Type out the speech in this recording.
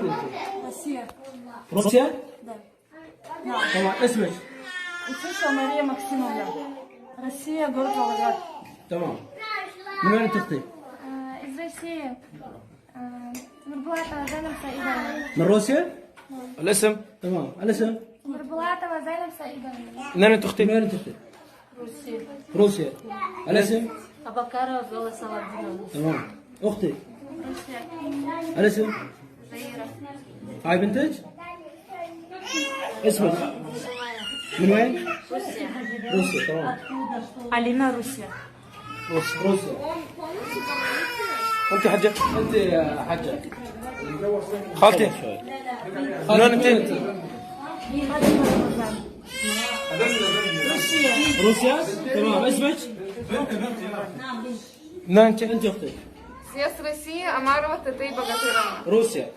انت؟ Россия. روسيا؟ Да. تمام، اسمك؟ Услышала Мария Максимовна. Россия, город Волгоград. تمام، من وين انت اختي؟ Из России. Нурбулатова Зайнаб Саидовна. من روسيا؟ الاسم؟ تمام، الاسم؟ Нурбулатова Зайнаб Саидовна. من وين انت اختي؟ من وين انت اختي؟ روسيا. روسيا، الاسم؟ Абакарова Белла Саладиновна. تمام، اختي؟ روسيا. الاسم؟ زهيرة. هاي بنتك؟ اسمك؟ من وين؟ روسيا. روسيا، تمام. Алина, Россия. روسيا، روسيا. انت حجة؟ انت يا حجة. خالتي، من وين انت؟ روسيا، تمام، اسمك؟ من وين انت؟ انت اختي؟ Я с России, Амарова Татей Богатырова. روسيا.